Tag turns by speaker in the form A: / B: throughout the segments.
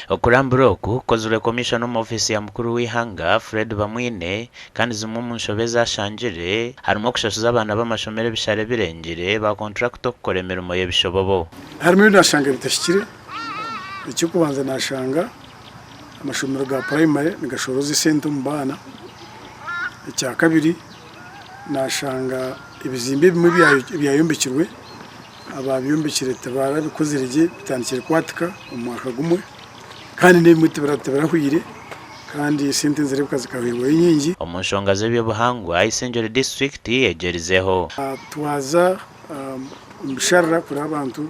A: Okurambura oku kukozirwe Komishona omu ofiisi ya mukuru w'eihanga, Fred Bamwine kandi zimwe omu nshobe ezi ashangire harimu okushashuza abaana b'amashomero ebishare ebirengire ba kontrakita okukora emirimo y'ebishobobo.
B: Harimu ebi nashanga bitahikire, eky'okubanza nashanga amashomero ga purayimare nigashoroza esente omu baana, ekyakabiri nashanga ebizimbe ebimwe ebyayombekirwe Ababyombekire tibarabikozire gye bitandikire kwatika omu mwaka gumwe kandi n'ebimwe tibirahwire kandi esente nizireebeka zikahwirweyo nyingi.
A: Omu nshonga z'eby'obuhangwa, Isingiro disiturikiti egyerizeho.
B: Twaza omu bisharara kureba abantu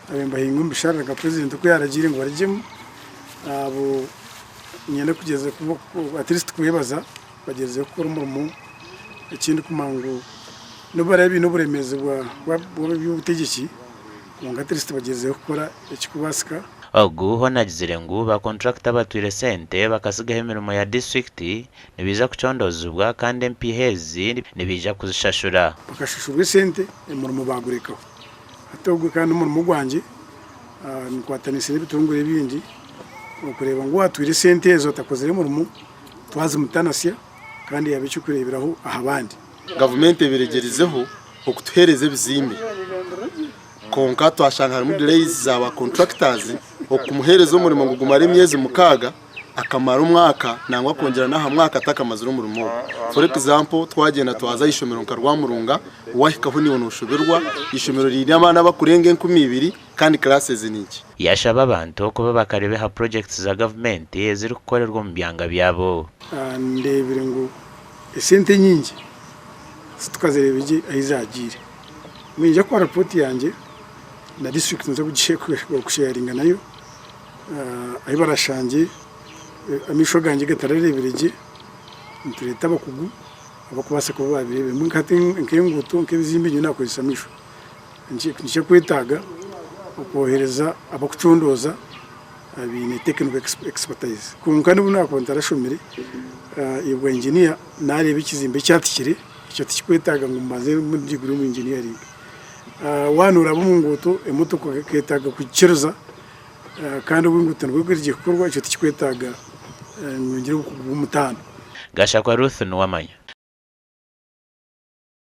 B: ababaire nibahinga omu bisharara nka purezidenti oku yaragiire ngu barugyemu, abo niinyenda kugyeza at least kubeebaza bagyerizeho kukora omurimo. Ekindi kumanya ngu N'obu baraabe baine oburemeezi bw'eby'obutegyeki, kwonka at least bagyezireho kukora ekirikubaasika.
A: Ogu hoona agizire ngu ba kontrakita abatwire sente bakasigaho emirimo ya disiturikiti nibaija kucondoozibwa kandi empiiha ezi nibaija kuzishashura.
B: Bakashashurwa esente omurimo baagurekaho. Hati ogwo kandi n'omurimo gwangye nkwatanise n'ebitongore ebindi okureeba ngu owaatwire esente ezo atakozire murimo twazimutanasya kandi yaaba eky'okureeberaho aha bandi.
C: Gavumenti ebiregyerezeho okutuheereza ebizimbe kwonka twashanga harimu delays za ba contractors okumuheereza omurimo ngu gumare emyezi mukaaga akamara omwaka nangwa akongyera n'aha mwaka atakamazire omurimo ogwo. For example twagyenda twaza aha ishomero nka Rwamurunga wahikaho naiwe noshoberwa eishomero riine abaana abakurenga 2000 kandi classes ni nkye.
A: Yashaba abantu kuba bakarebe aha projects za gavumenti ezirikukorerwa omu byanga byabo.
B: Ndeebire ngu Esente enyingi titukazireebe gye ahi zaagiire. Niinyija kuha ripooti yangye na disiturikiti niiza kusheyaringa nayo ahi barashangye amaisho gangye gatarareebire gye nitureeta abakugu abarikubaasa kuba baabireebire. Mbwenu hati nk'enguuto nk'ebizimbe nyowe naakozesa amaisho. Nikyo kwetaaga okwohereza abarikucondooza abaine technical expertise. Kwonka n'obu naakuba ntarashomire ebwa engineer, naareeba ekizimbe ekyatikire, ekyo tikikwetaaga ngu mbanze mbe degree omu engineering. Waaba nooraba omu nguuto, emotoka ekeetaaga kugikiriza kandi obu enguuto nibwo erigye kukorwa, ekyo tikikwetaaga ngu ngire obukugu bw'omutaano.
A: Gashakwa Ruth Nuwamanya.